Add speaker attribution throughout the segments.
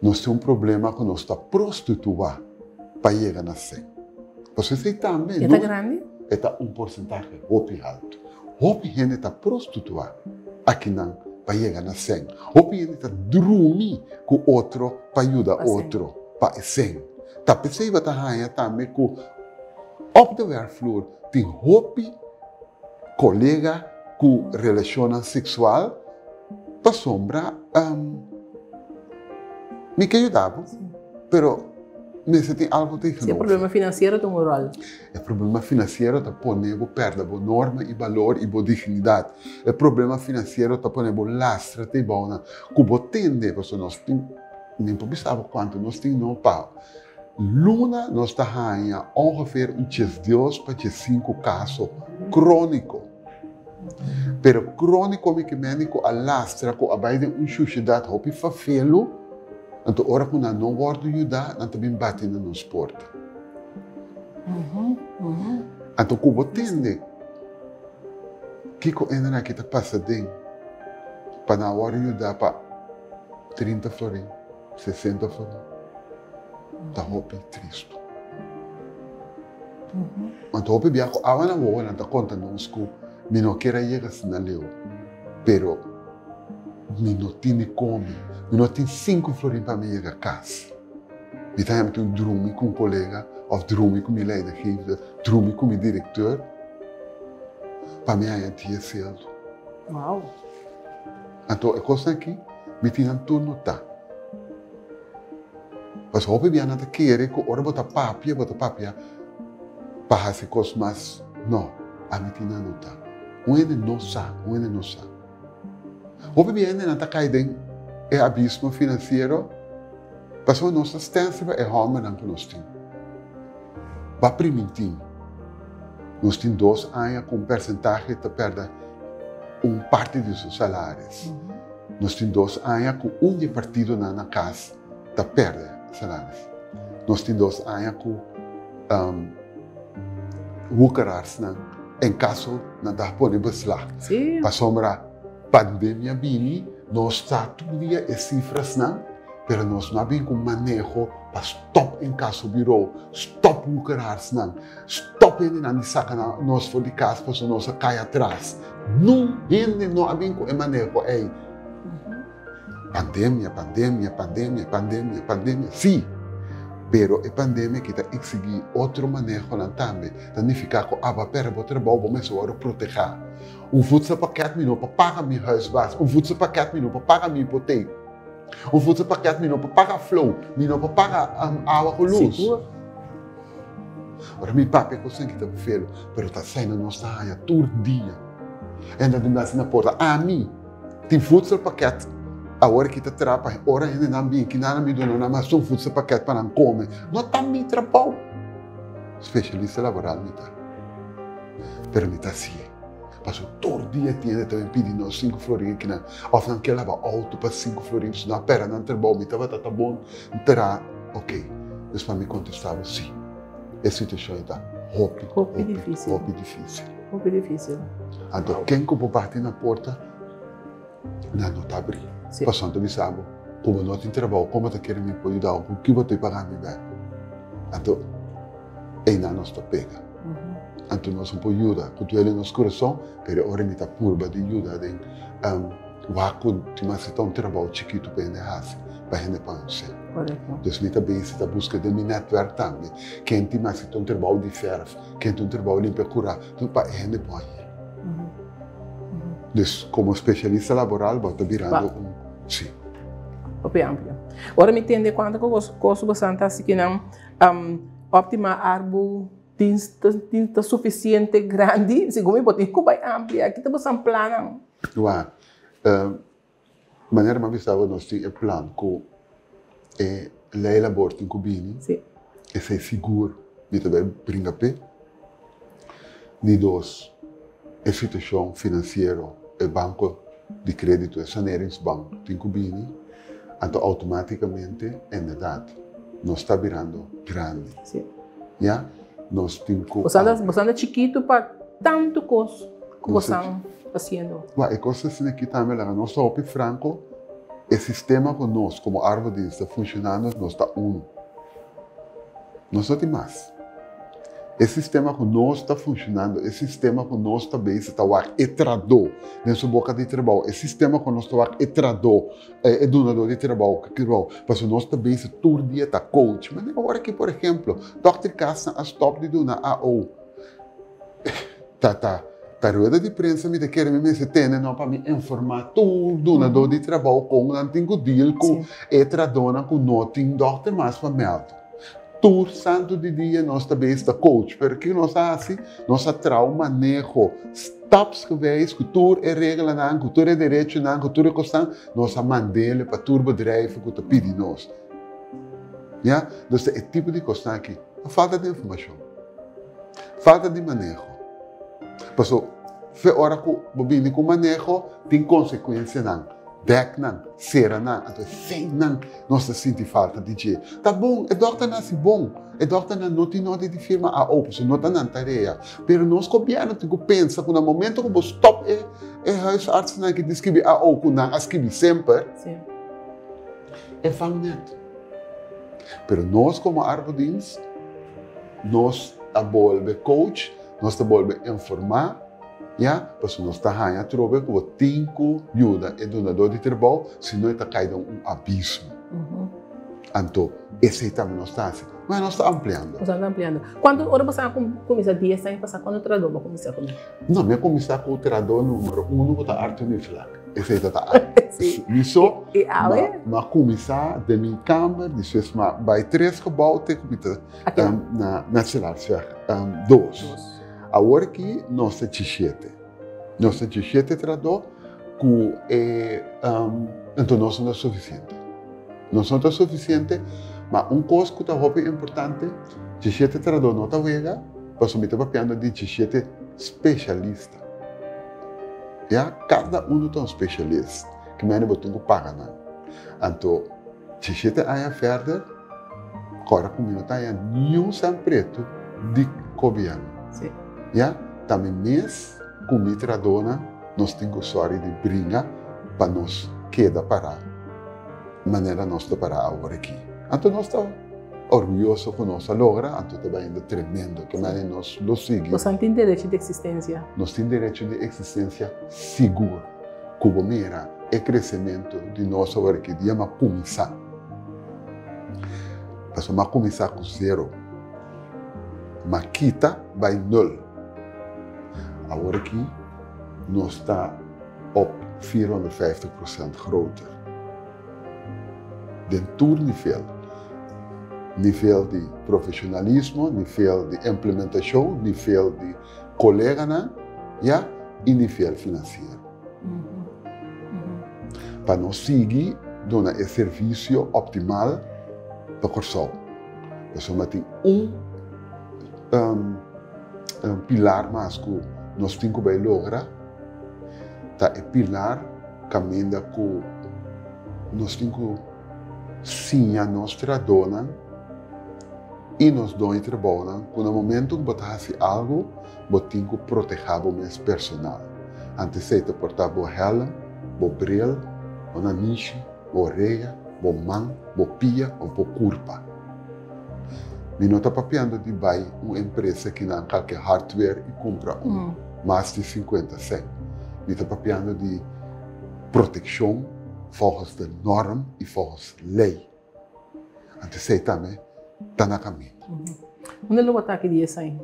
Speaker 1: Nos tin un problema ku nos ta prostituá pa yega na sèn. Pasobra esei tambe
Speaker 2: E ta grandi?
Speaker 1: E ta un porsentahe hopi haltu. Hopi hende ta prostituá akinan pa yega na sèn. Hopi hende ta drumi ku otro pa yuda otro pa e sèn. Ta p'esei bo ta haña tambe ku op de werkvloer tin hopi kolega ku relashonnan seksual pasobra mi ke yuda bo, pero mester tin algu
Speaker 2: tegenover. Si e problema finansiero ta un ròl.
Speaker 1: E problema finansiero ta pone bo pèrdè bo norma i balor i bo dignidat. E problema finansiero ta pone bo lastra te bounan ku bo tende, pasobra nos tin, mi por bisa bo kuantu nos tin no pa luna nos ta haña ongeveer un diesdios pa diesinku kaso króniko. Pero króniko mi ke mende ku a lastra ku a bai den un shushedat hopi fafelu, anto ora ku nan no wòrdu yudá nan ta bin bati na nos porta. Anto ku bo tende kiko e nan aki ta pasa den pa nan wòrdu yudá pa 30 florin, 60 florin, ta hopi tristu. Anto hopi bia ku awa na wowo nan ta konta nos ku mi no kier a yega asina leu, pero mi no tin di kome, mi no tin sinku florin pa mi yega kas. Mi ta hèmti un drumi ku un kolega òf drumi ku mi leidinggever, drumi ku mi direkteur pa mi haña dia sueldo.
Speaker 2: Wow.
Speaker 1: Anto e kosnan aki mi tin nan tur notá. Pasobra hopi bia nan ta kere ku ora bo ta papia, bo ta papia pa hasi kos mas. No, ami tin nan notá. Un hende no sa, un hende no sa. Hopi bia hendenan ta kai den e abismo finansiero pasobra nos ta stens riba e hòmbernan ku nos tin. Ba primintí, nos tin dos aña ku un persentahe ta pèrdè un parti di su salaris. Nos tin dos aña ku un di e partidonan na kas ta pèrdè salaris. Nos tin dos aña ku woekerarsnan en kaso nan ta pone beslag. Pasobra pandemia bini, nos sa tur dia e sifrasnan, pero nos no a bin ku maneho pa stòp inkasobirou, stòp woekerarsnan, stòp hendenan di saka nos for di kas pasobra nos a kai atras. Nun hende no a bin ku e maneho ei. Pandemia, pandemia, pandemia, pandemia, pandemia, sí! Pero e pandemia aki ta eksigí otro manehonan tambe. Ta nifiká ku abo a pèrdè bo trabou, bo mester wòrdu protehá. Un voedselpakket mi no por paga mi huisbaas, un voedselpakket mi no por paga mi hipoteek, un voedselpakket mi no por paga flow, mi no por paga awa ku lus.
Speaker 2: Sigur.
Speaker 1: Ora mi papia kosnan ki ta befelo, pero ta asina nos ta haña tur dia. E nan tin basa na porta. Ami tin voedselpakket awor ki ta traha pa ora hendenan bin ki nan a mi duna nan mas un voedselpakket pa nan kome. No ta mi trabou. Specialista laboral mi ta. Pero mi ta hasié. Pasobra tur dia tin hende ta bin pidi nos sinku florin akinan. Òf nan ke laba outo pa sinku florin. Si no a pèrdè nan trabou mi tabata ta bon traha. Oké. Dus pa mi kontestá bo sí. E situashon ei ta hopi,
Speaker 2: hopi,
Speaker 1: hopi difísil.
Speaker 2: Hopi difísil.
Speaker 1: Anto ken ku bo bati na porta, nan no ta abrí.
Speaker 2: Sí.
Speaker 1: Pasobra nan ta bisa bo ku bo no tin trabou, kon bo ta kere mi por yuda bo? Ku ki bo ta paga mi bèk? Anto einan nos ta pega. Anto nos no por yuda ku duele nos kurason, pero e ora mi ta purba di yuda den wak ku tin mas ta un trabou chikitu pa hende hasi, pa hende por hasi.
Speaker 2: Korekto.
Speaker 1: Dus mi ta besi ta buska den mi nètwèrk tambe ken tin mas ta un trabou di fèrf, ken tin un trabou limpia kurá, pa e hende por haña. Dus komo spesialista laboral bo ta birando un, si.
Speaker 2: Hopi amplio. Ora mi tende kuantu ku kos bo san ta hasi kinan, Optima Arbo tin tin ta sufisiente grandi, segun mi bo tin ku bai amplia. Kita bo san plannan?
Speaker 1: Wak, Manera mi a bisa bo nos tin e plan ku e lei labor tin ku bini, esei sigur mi ta bai bringa p'e. Di dos, e situashon finansiero, e banko di kredito, e saneringsbank tin ku bini, anto outomátikamente enderdat nos ta birando grandi. Ya, nos tin ku.
Speaker 2: Boso anda chikitu pa tantu kos ku boso ta hasiendo.
Speaker 1: Wak, e kos asina aki tambe laga nos ta hopi franko. E sistema ku nos komo arbodienst ta funshonando nos ta unu. Nos no tin mas. E sistema ku nos ta funshonando, e sistema ku nos ta bezig ta wak e tradó den su boka di trabou, e sistema ku nos ta wak e tradó, e dunadó di trabou, pasobra nos ta bezig tur dia ta coach. Manera awor aki por ehemplo, dòkter Kasnan a stòp di duna AO. Ta ta ta rueda di prensa mi ta kere mi mester tene no pa mi informa tur dunadó di trabou kon nan tin ku deal ku e tradónan ku no tin dòkter mas pa mèldu. Tur santu di dia nos ta bezig ta coach, pero kiko nos a hasi? Nos a traha un maneho stapsgewijs ku tur e reglanan, ku tur e derechonan, ku tur e kosnan, nos a mand'el pa tur bedrijven ku ta pidi nos. Ya, dus ta e tipo di kosnan aki. Falta di informashon. Falta di maneho. Paso, fe ora ku bo bini ku maneho, tin konsekuensianan. Dèk nan, sera nan, anto esei nan nos ta sinti falta di dje. Ta bon, e dòkternan hasi bon. E dòkternan no tin nodi di firma AO, pasobra no ta nan tarea. Pero nos gobièrnu tin ku pensa ku na momento ku bo stòp e e huisartsennan ki tin skibi AO ku nan a skibi semper, e vangnet. Pero nos komo arbodienst, Nos ta bolbe coach, nos ta bolbe informá, ya, pasobra nos ta haña atrobe ku bo tin ku yuda e dunadó di trabou, si no e ta kai den un abismo. Anto, esei tambe nos ta hasi. Ma nos ta ampliando.
Speaker 2: Nos ta ampliando. Kuantu ora bo sa kuminsá dies aña pasá, kuantu trabadó bo a kuminsá kuné?
Speaker 1: No, mi a kuminsá ku trabadó número uno ku ta Arthur Niflak. Esei ta ta Mi so
Speaker 2: I awe?
Speaker 1: Ma kuminsá den mi kamber, despues mi a bai tres gebou te ku mi ta na Metselaarsweg dos. Awor aki nos ta dishishete. Nos ta dishishete trahadó ku e anto nos no ta sufisiente. Nos no ta sufisiente, ma un kos ku ta hopi importante, dishishete trahadó no ta wega, pasobra mi ta papiando di dishishete speshalista. Ya, kada unu ta un speshalist, ki manera bo tin ku paga nan. Anto dishishete aña verder, Kòrda ku mi no ta haña niun sèn pretu di gobièrnu. Ya, ta mi mes ku mi trahadónan nos tin ku sòri di bringa pa nos keda pará manera nos ta pará awor aki. Anto nos ta orguyoso ku nos a logra, anto ta bai ainda tremendo. Ke manera nos lo sigui.
Speaker 2: Boso tin derecho di eksistensia.
Speaker 1: Nos tin derecho di eksistensia sigur. Ku bo mira e kresementu di nos awor aki dia m'a kuminsá. Pasobra m'a kuminsá ku zero. M'a kita bai nul. Awor aki nos ta op 450 prosent groter. Den tur nivel. Nivel di profeshonalismo, nivel di implementashon, nivel di koleganan, ya, i nivel finansiero. Pa nos sigui duna e servisio optimal pa Kòrsou. Pasobra tin un pilar mas ku nos tin ku bai logra, ta e pilar kaminda ku nos tin ku siña nos trahadónan i nos doño di trabounan ku na momento ku bo ta hasi algu, Bo tin ku protehá bo mes personal. Antes esei ta por ta bo hèlm, bo bril, bo nanishi, bo orea, bo man, bo pia òf bo kurpa. Mi no ta papiando di bai un empresa ki nan kalke hardware i kumpra un mas di sinkuenta sènt. Mi ta papiando di protekshon volgens de norm i volgens lei. Anto esei tambe ta na kaminda.
Speaker 2: Unda lo bo ta aki dies aña?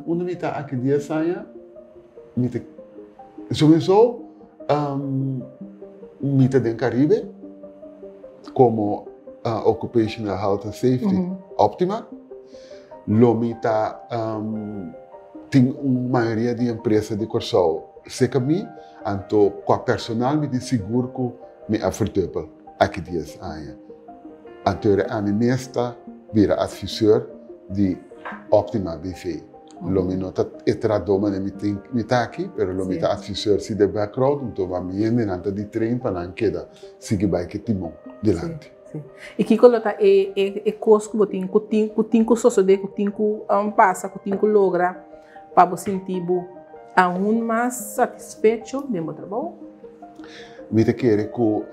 Speaker 1: Unda mi ta aki dies aña, mi ta souiso mi ta den Caribe komo Occupational Health and Safety Optima. Lo mi ta tin un mayoria di empresa di Kòrsou serka mi, anto kua personal mi tin sigur ku mi a verdubbel. Aki dies aña. Anterior ami mes ta bira adviseur di Optima BV. Lo mi no ta e trahadó manera mi tin mi ta aki, pero lo mi ta adviseur si den background, enton bo mi hendenan ta di train pa nan keda sigui bai ku e timon dilanti.
Speaker 2: Si. I kiko lo ta e e kos ku bo tin ku tin ku tin ku sosodé, ku tin ku pasa, ku tin ku logra pa bo sinti bo aun mas satisfecho den bo trabou?
Speaker 1: Mi ta kere ku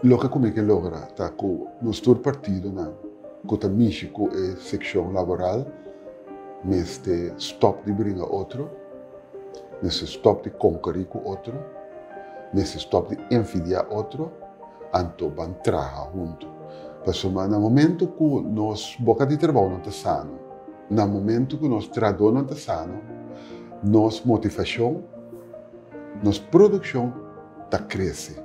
Speaker 1: loke ku mi ke logra ta ku nos tur partidonan ku ta mishi ku e sekshon laboral mester stòp di bringa otro, mester stòp di konkerí ku otro, mester stòp di envidiá otro, anto ban traha huntu. Pasobra na momento ku nos boka di trabou no ta sano, na momento ku nos trahadónan ta sano, nos motivashon, nos produkshon ta krese.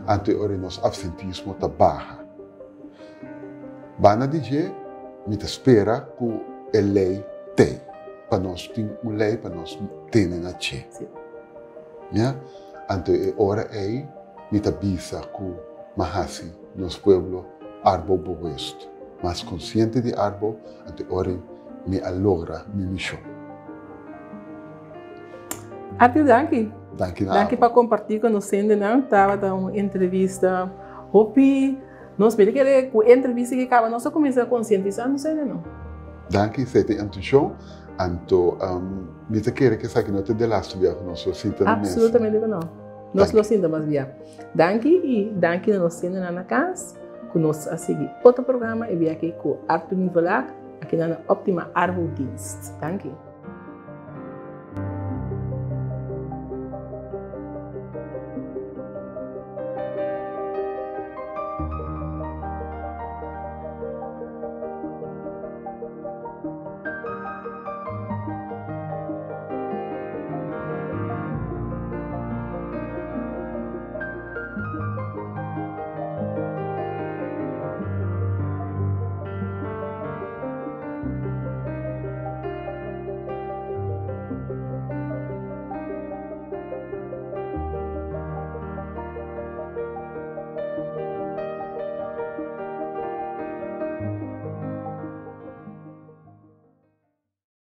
Speaker 1: Anto e ora nos apsentismo ta baha. Banda di dje, mi ta spera ku e lei t'ei, pa nos tin un lei pa nos tene na dje. Ya? Anto e ora ei mi ta bisa ku m'a hasi nos pueblo arbobewust, mas konsiente di arbo, anto e ora ei mi a logra mi mishon.
Speaker 2: Arthur, danki.
Speaker 1: Danki na
Speaker 2: Danki
Speaker 1: abo.
Speaker 2: pa kompartí ku nos hendenan. Tabata un entrevista hopi. Nos mira kere ku e entrevista ki kaba nos a kuminsá konsientisá nos hendenan.
Speaker 1: Danki, esei ta e intuishon. Anto mi ta kere ku esaki no ta e delaste bia ku nos lo sinta na mesa.
Speaker 2: Absolutamente ku no. Nos lo sinta mas bia. Danki i danki na nos hendenan na kas ku nos a sigui otro programa e bia aki ku Arthur Nivelak akinan na Optima Arbodienst. Danki.